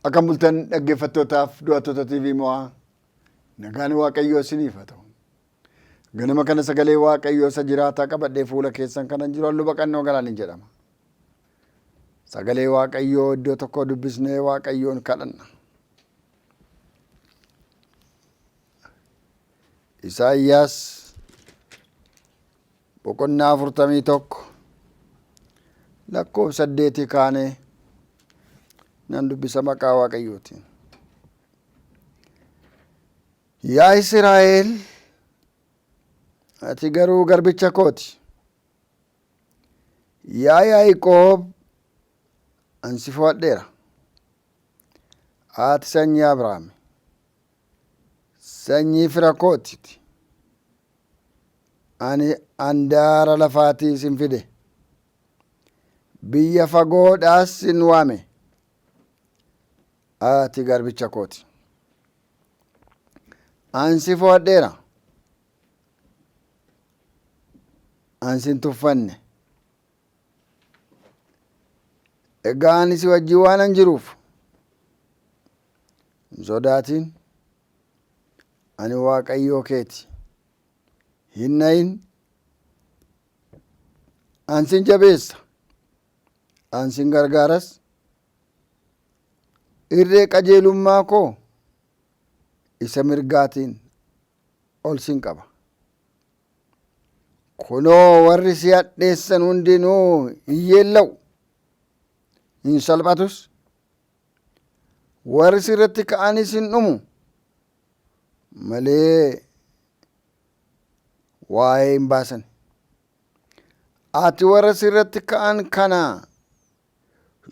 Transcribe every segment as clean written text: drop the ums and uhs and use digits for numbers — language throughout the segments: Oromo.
Akkam bultan dhaggeeffattootaaf du'attoota TV Mo'aa nagaan Waaqayyoo isiniif haa ta'u. Ganama kana sagalee Waaqayyoo isa jiraataa qabadhee fuula keessan kanan jiru halluu baqannoo galaaniin jedhama. Sagalee Waaqayyoo iddoo tokko dubbisnee Waaqayyoon kadhanna. Isaayyaas boqonnaa 41 lakkoofsa 8 kaanee nan dubbisa maqaa Waaqayyootiin. Yaa Israa'el, ati garuu garbicha kooti. Yaa Yaaqoob, an si fo'adheera. Ati sanyii Abrahaam, sanyii fira kootiti. Ani andaara lafaatii isin fide, biyya fagoodhaas sin waame. Ati garbicha kooti. An si fo'adheera. An sin tuffanne. Egaa ani si wajjin waanan jiruuf hin sodaatin. Ani Waaqayyoo keeti. Hin na'in. An sin jabeessa. An sin gargaaras. Irree qajeelummaa koo isa mirgaatiin ol sin qaba. Kunoo warri si hadheessan hundinuu hin yeella'u, hin salphatus. Warri si irratti ka'anis hin dhumu malee waa'ee hin baasan. Ati warra si irratti ka'an kana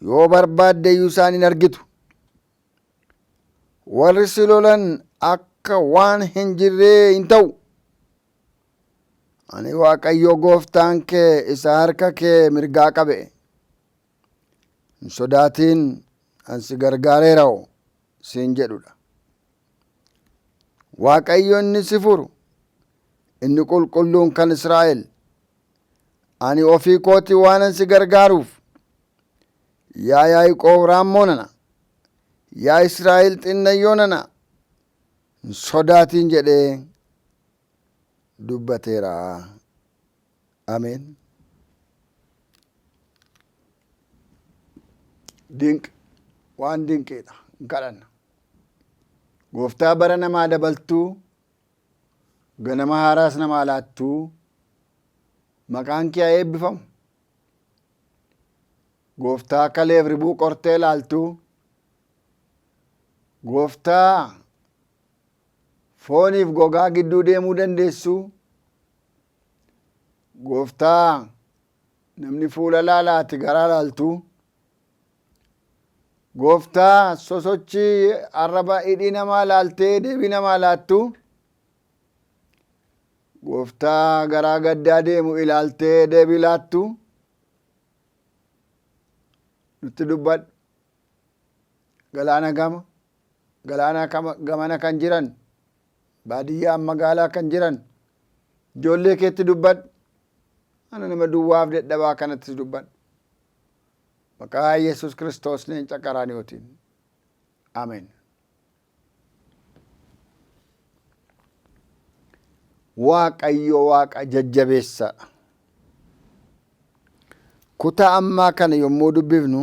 yoo barbaadde iyyuu isaan hin argitu. Warri si lolan akka waan hin jirree hin ta'u. Ani Waaqayyo gooftaan kee isa harka kee mirgaa qabe. Hin sodaatiin an si gargaareera'o siin jedhudha. Waaqayyo inni si furu, inni qulqulluun kan Israa'el, ani ofii kootii waanan si gargaaruuf, yaa Yaaqoob raammoo nana, yaa Israa'el xinnayyoo nana, hin sodaatiin jedhee dubbateera. Ameen. Dinq waan dinqiidha. Hin kadhanna. Gooftaa bara namaa dabaltuu, ganama haaraas namaa laattuu, maqaan kee haa eebbifamu. Gooftaa kaleef ribuu qortee laaltuu, gooftaa fooniif gogaa gidduu deemuu dandeessuu, gooftaa namni fuula laalaati garaa laaltuu, gooftaa sosochii arraba hidhii namaa laaltee deebii namaa laattuu, gooftaa garaa gaddaa deemu ilaaltee deebii laattuu, nutti dubbadhu. Galaana gama, galaana gamana kan jiran, baadiyyaa magaalaa kan jiran, ijoollee keetti dubbadhu. Ana nama duwwaaf dadhabaa kanattis dubbadhu. Maqaa Yesuus Kiristoos leenca Qaraaniyootiin. Ameen. Waaqayyo Waaqa jajjabeessaadha. Kutaa ammaa kana yommuu dubbifnu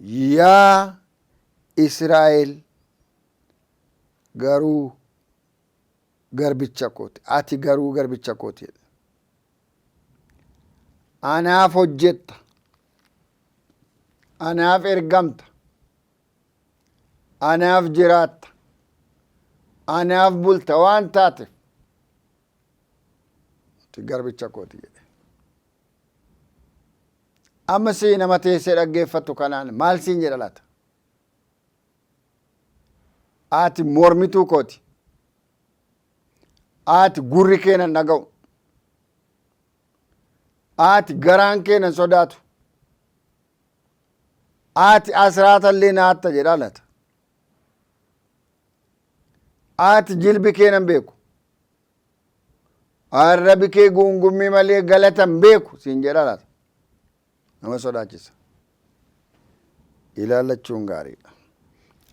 yaa Israa'el garuu garbicha kooti, ati garuu garbicha kooti jedhe. Anaaf hojjetta, anaaf ergamta, anaaf jiraatta, anaaf bulta waan taateef ati garbicha kooti jedhe. Amma sii nama teessee dhaggeeffattu kanaan maal siin jedha laata? Ati mormituu kooti. Ati gurri kee nan dhaga'u. Ati garaan kee nan sodaatu. Ati asraata illee naatta jedhaa laata. Ati jilbi kee nan beeku. Arrabi kee guungummii malee galata hin beeku siin jedhaa laata. Nama sodaachisa. Ilaallachuun gaariidha.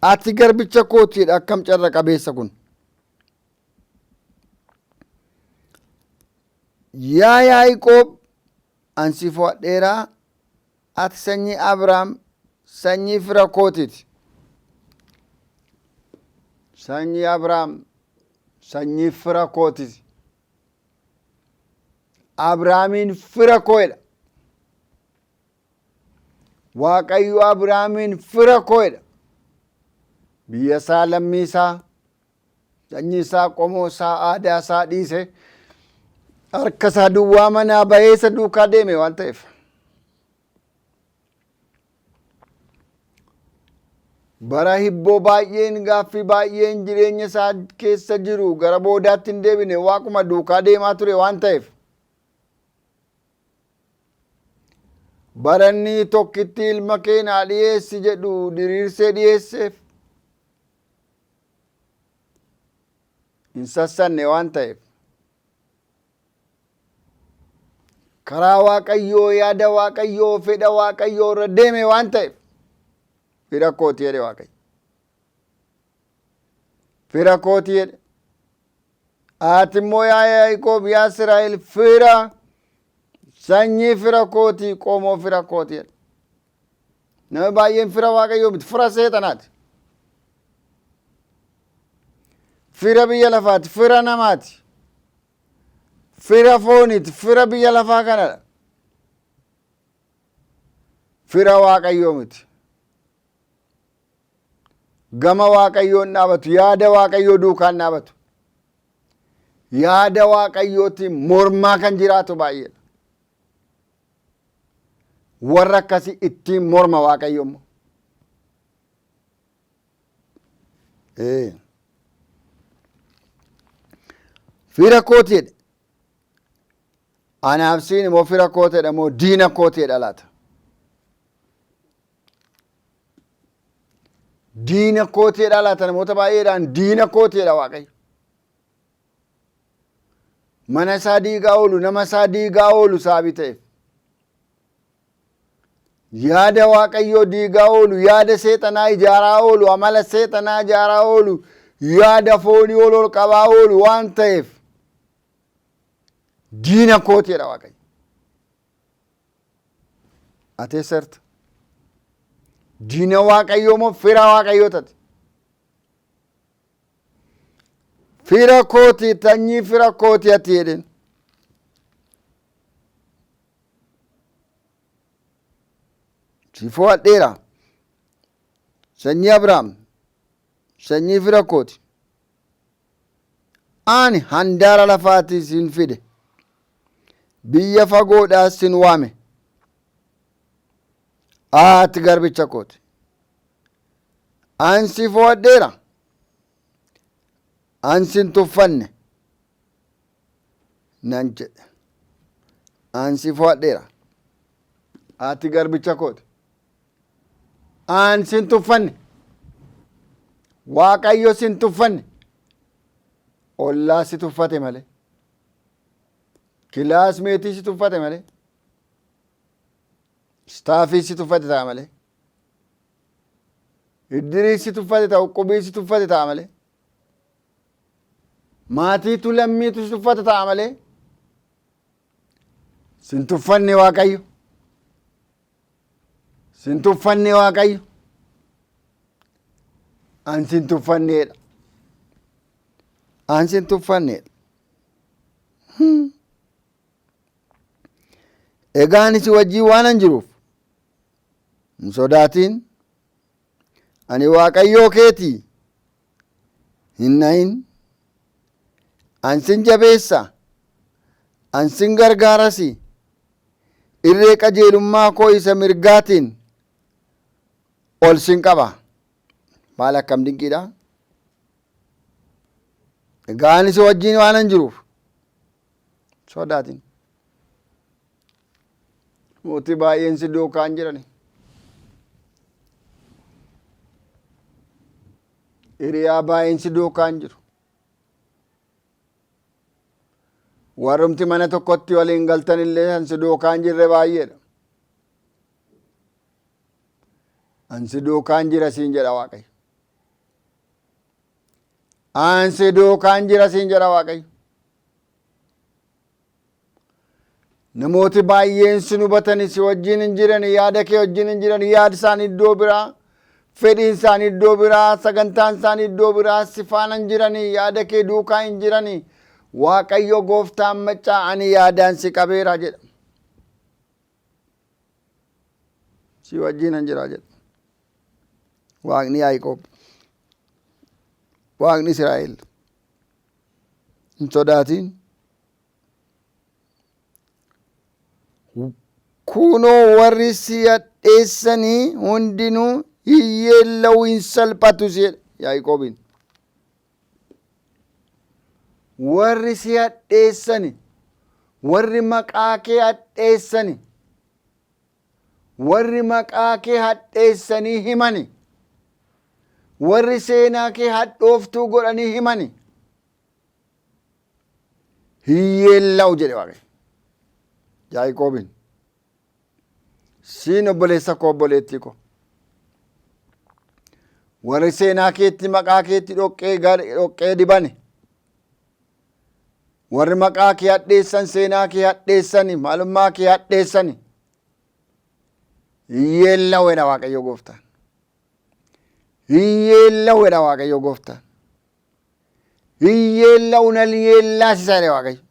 Ati garbicha kootiidha, akkam carra qabeessa kun. Yaa Yaaqoob, an si fo'adheeraa, ati sanyii Abrahaam, sanyii fira kootiiti. Sanyii Abrahaam, sanyii fira kootiiti. Abrahaamiin fira koo'edha. Waaqayyo Abrahaamiin fira koo'edha. Biyya isaa, lammii isaa, sanyii isaa, qomoo isaa, aadaa isaa dhiise, harka isaa duwwaa manaa bahee isa duukaa deeme waan ta'eef. Bara hibboo baay'een, gaaffii baay'een jireenya isaa keessa jiru gara boodaatti hin deebine, waaquma duukaa deemaa ture waan ta'eef. Baranni tokkitti ilma kee naa dhiyeessi jedhu diriirsee dhiyeesseef. Hin sassanne waan ta'eef. Karaa Waaqayyoo, yaada Waaqayyoo, fedha Waaqayyoo irra deeme waan ta'eef, fira kooti jedhe Waaqayyo. Fira kooti jedhe. Ati immoo yaa Yaaqoob, yaa Israa'el, fira, sanyii fira kooti, qomoo fira kooti jedhe. Nama baay'een fira Waaqayyoo miti, fira seexanaati. Fira biyya lafaati, fira namaati. Fira fooniiti, fira biyya lafaa kanadha. Fira Waaqayyoo miti. Gama Waaqayyoon dhaabatu, yaada Waaqayyoo duukaan dhaabatu. Yaada Waaqayyootiin mormaa kan jiraatu baay'eedha. Warra akkasii ittiin morma Waaqayyo immoo. Fira kooti jedhe. Anaaf siin immoo fira kooteedha moo diina kooteedha laata? Diina kooteedha laata? Namoota baay'eedhaan diina kooteedha Waaqayyo. Mana isaa diigaa oolu, nama isaa diigaa oolu saabii ta'eef. Yaada Waaqayyoo diigaa oolu, yaada seexanaa ijaaraa oolu, amala seexanaa ijaaraa oolu, yaada foonii ol ol qabaa oolu waan ta'eef diina kootiidha Waaqayyo. Ati eessa jirta? Diina Waaqayyoo moo fira Waaqayyoo tate? Fira kooti, sanyii fira kooti ati jedheen. Si fo'adheera. Sanyii Abrahaam, sanyii fira kooti. Ani handaara lafaatii sin fide. Biyya fagoodhaas sin waame. Ati garbicha kooti. An si fo'adheera. An sin tuffanne nan jedhe. An si fo'adheera. Ati garbicha kooti. An sin tuffanne. Waaqayyo sin tuffanne. Ollaa si tuffate malee. Classmate si tuffate malee. Staff si tuffate ta'a malee. Iddirii si tuffate ta'a, uqqubii si tuffate ta'a malee. Maatiitu, lammiitu si tuffate ta'a malee. Sin tuffanne Waaqayyo. Sin tuffanne Waaqayyo. An sin tuffanneedha. An sin tuffanneedha. Egaa ani si wajjin waanan jiruuf hin sodaatin. Ani Waaqayyoo keetii, hin na'in. An sin jabeessa, an sin gargaarasi. Irree qajeelummaa koo isa mirgaatiin ol sin qaba. Maal akkam dinqiidha! Egaa ani si wajjin waanan jiruuf sodaatin. Mootii baay'een si duukaan jirani. Hiriyaa baay'een si duukaan jiru. Warrumti mana tokkotti waliin galtan illee kan si duukaan jirre baay'eedha. An si duukaan jira siin jedha Waaqayyo. An si duukaan jira siin jedha Waaqayyo. Namooti baay'een sin hubatani, si wajjin hin jiran, yaada kee wajjin hin jiran, yaadi isaanii iddoo biraa, fedhiin isaanii iddoo biraa, sagantaan isaanii iddoo biraa, si faana hin jirani, yaada kee duukaa hin jirani. Waaqayyo gooftaan maccaa ani yaadaan si qabeera jedha. Si wajjin hin jira jedha. Waaqni Yaaqoob, Waaqni Israa'el, hin sodaatin. Kunoo warri si hadheessanii hundinuu hiyyeella'u, hin salphatu si jedha Yaaqoobiin. Warri si hadheessani, warri maqaa kee hadheessani, warri maqaa kee hadheessanii himani, warri seenaa kee hadhooftuu godhanii himani, hiyyeella'u jedhe Waaqayyo. Yaaqoobiin. Siin obboleessa koo, obboleettii koo. Warri seenaa keetti maqaa keetti dhoqqee dibane. Warri maqaa kee hadheessan, seenaa kee hadheessani, maalummaa kee hadheessani. Hiyyeella'u jedha Waaqayyo gooftaan. Hiyyeella'u jedha Waaqayyo gooftaan. Hiyyeella'u nan yeellaasisa jedhe Waaqayyo.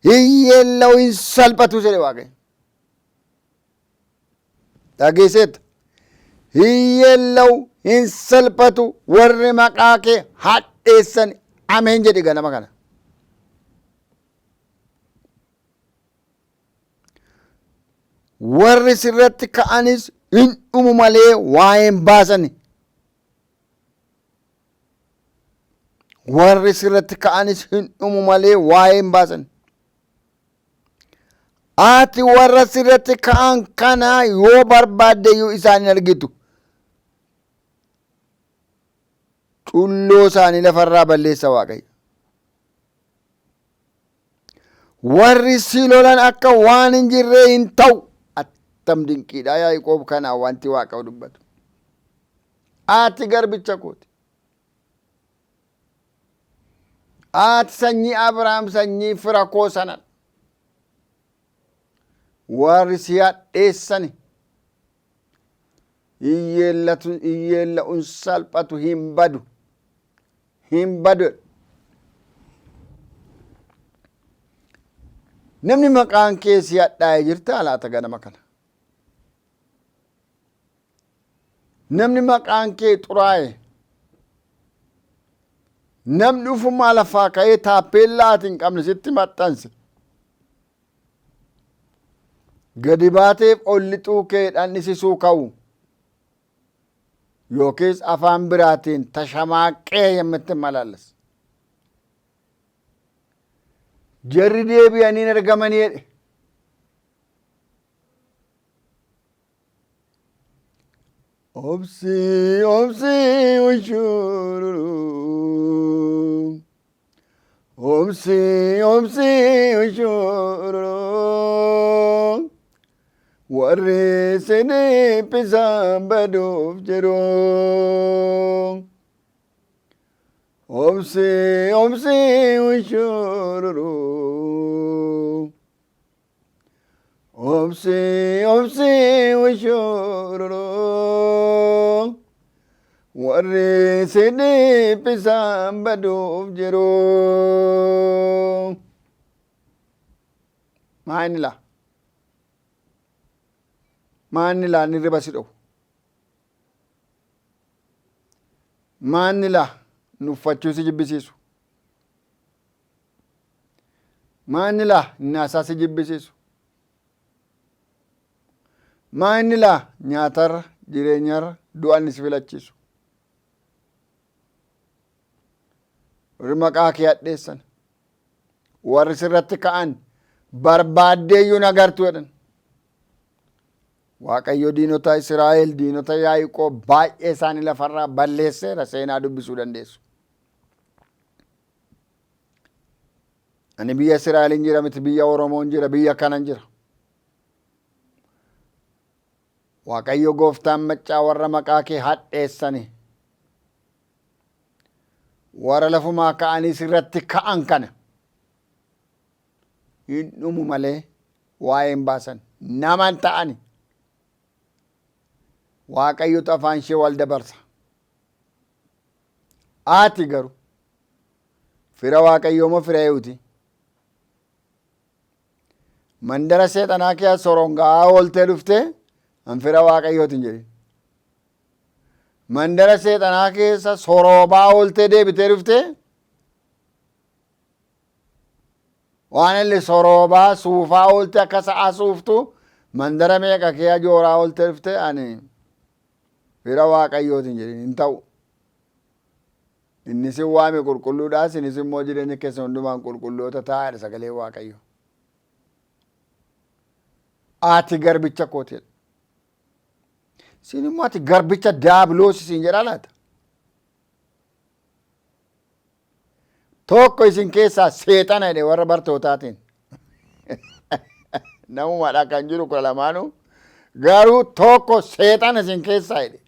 Hiyyeella'u hin salphatu jedhe Waaqayyo. Dhageesseetta. Hiyyeella'u hin salphatu warri maqaa kee hadheessan, ameen jedhi ganama kana. Warri sirratti ka'anis hin dhumu malee waa'ee hin baasani. Warri sirratti ka'anis hin dhumu malee waa'ee hin baasan. Ati warra sirratti ka'an kana yoo barbaadde iyyuu isaan hin argitu. Culloo isaanii lafarraa balleessa Waaqayyo. Warri si lolan akka waan hin jirree hin ta'u. Attam dinqiidha Yaaqoob kanaa wanti Waaqayyo dubbatu. Ati garbicha kooti. Ati sanyii Abrahaam, sanyii fira koo sana. Warri si hadheessani hiyyeella'uun salphatu, hin badu. Hin badu. Namni maqaan kee si hadhaa'e jirtaa laata ganama kana? Namni maqaan kee xuraa'e, namni ufumaa lafaa ka'ee taappeellaa ati hin qabne sitti maxxanse, gadi baateef ol lixuu kee dhandhisisuu ka'u yookiis afaan biraatiin tashamaaqqee yemmitti malaallas. Jarri deebi'anii hin argamanii jedhe. Obsi, obsi, ushururu. Obsi, obsi, ushururu. Warri si dhiphisan baduuf jiru. Obsi, obsi, ushururu. Obsi, obsi, ushururu. Warri si dhiphisan baduuf jiru. Maa inni laa? Maa inni laa inni riba si dhowu? Maa inni laa nuffachuu si jibbisiisu? Maa inni laa inni haasaa si jibbisiisu? Maa inni laa nyaatarra, jireenyarra du'a inni si filachiisu? Warri maqaa kee hadheessan, warri sirratti ka'an barbaaddeeyyuu hin agartu jedhan. Waaqayyo diinota Israa'el, diinota Yaaqoob baay'ee isaanii lafarraa balleesseera, seenaa dubbisuu dandeessu. Ani biyya Israa'elin jira miti, biyya Oromoon jira, biyya kanan jira. Waaqayyo gooftaan maccaa warra maqaa kee hadheessani, warra lafumaa ka'anii sirratti ka'an kana hin dhumu malee waa'ee hin baasan, nama hin ta'ani. Waaqayyotu afaan ishee wal dabarsa. Ati garuu fira Waaqayyoo moo fira eenyuti? Mandara seexanaa keessa sorongaa ooltee dhuftee an fira Waaqayyooti hin jedhin. Mandara seexanaa keessa soroobaa ooltee deebitee dhuftee waan inni soroobaa suufaa oolte akka sa'a suuftu mandara meeqa kee jooraa oolte dhufte ani fira Waaqayyooti hin jedhin, hin ta'u. Inni isin waame qulqulluudha, isinis immoo jireenya keessan hundumaan qulqulloota ta'aa jedha sagalee Waaqayyo. Ati garbicha kooti jedha. Isin immoo ati garbicha daabiloos isin jedhaa laata? Tokko isin keessaa seexana jedhe warra bartootaatiin. Namumadha kan jiru 12nuu, garuu tokko seexana isin keessaa jedhe.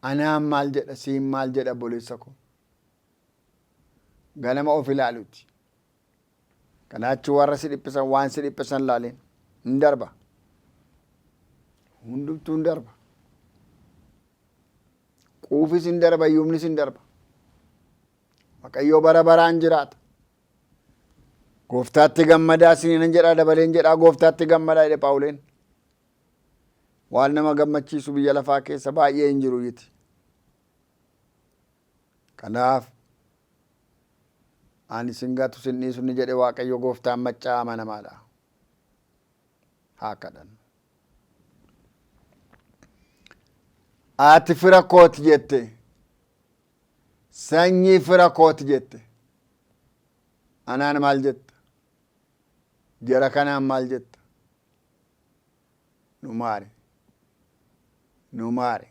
Anaan maal jedha, siin maal jedha, obboleessa koo? Ganama of ilaaluuti. Kanaachi warra si dhiphisan, waan si dhiphisan laalin, hin darba. Hundumtuu hin darba. Quufis hin darba, hiyyumnis hin darba. Waaqayyoo bara baraan jiraata. Gooftaatti gammadaa isiniin jedhaa, dabaleen jedhaa, gooftaatti gammadaa jedhe Phaawuleen. Waan nama gammachiisu biyya lafaa keessa baay'ee hin jiru jeti. Kanaaf ani sin gatu sin dhiisu ni jedhe Waaqayyo gooftaan maccaa amanamaadha. Haa kadhannu. Ati fira kooti jette. Sanyii fira kooti jette. Anaan maal jetta? Jara kanaan maal jetta? Nu maari. Nu maari.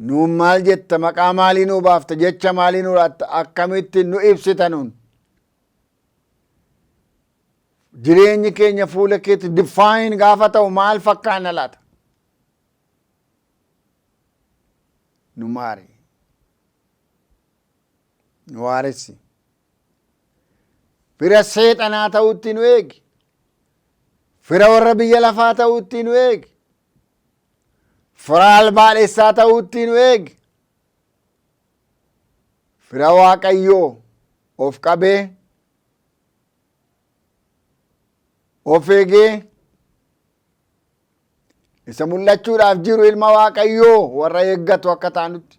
Nuun maal jetta? Maqaa maalii nuu baafta? Jecha maalii nuu laatta? Akkamitti nu ibsita nuun? Jireenyi keenya fuula keetti define gaafa ta'u maal fakkaanna laata? Nu maari. Nu haaressi. Fira seexanaa ta'utti nu eegi. Fira warra biyya lafaa ta'utti nu eegi. Fira albaadhessaa ta'utti nu eegi. Fira Waaqayyoo of qabee, of eegee, isa mul'achuudhaaf jiru ilma Waaqayyoo warra eeggatu akka taanutti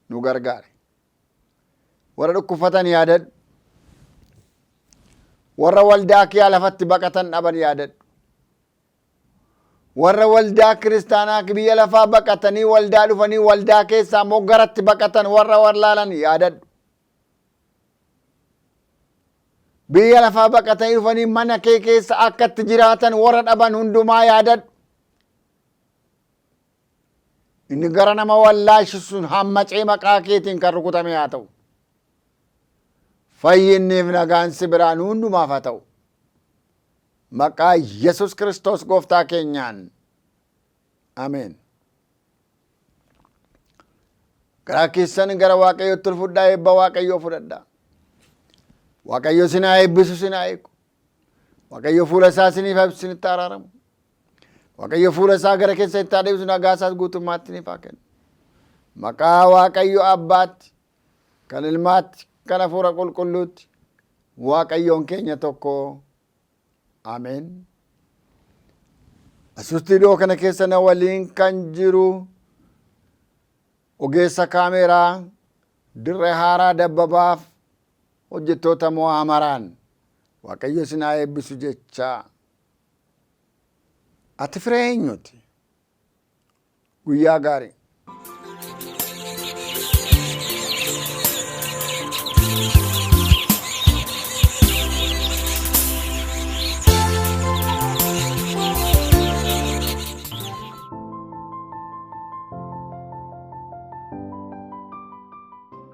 nu gargaare. Warra dhukkubfatan yaadadhu. Warra waldaa kee lafatti baqatan dhaban yaadadhu. Warra waldaa kiristaanaa biyya lafaa baqatanii waldaa dhufanii waldaa keessaa immoo garatti baqatan, warra wallaalan yaadadhu. Biyya lafaa baqatanii dhufanii mana kee keessa akka itti jiraatan warra dhaban hundumaa yaadadhu. Inni gara nama wallaalchisu sun hammacee maqaa keetiin kan rukutame haa ta'u. Fayyinniif nagaan si biraan hundumaaf haa ta'u. Maqaa Yesus Kiristoos gooftaa keenyaan. Ameen. Garaa keessan gara Waaqayyootti ol fudhaa, eebba Waaqayyoo fudhadhaa. Waaqayyo isin haa eebbisu, isin haa eegu. Waaqayyo fuula isaa isiniif haa ibsu, isinitti araaramu. Waaqayyo fuula isaa gara keessa itti haa deebisu, nagaa isaas guutummaatti isiniif haa kennu. Maqaa Waaqayyo Abbaatti, kan Ilmaatti, kan Hafuura Qulqulluutti, Waaqayyoon keenya tokko. Ameen. Istuudiyoo kana keessa na waliin kan jiru ogeessa kaameeraa Dirree Haaraa Dabbabaaf hojjettoota mo'aa maraan Waaqayyo isin haa eebbisu jecha. Ati fira eenyuti? Guyyaa gaarii.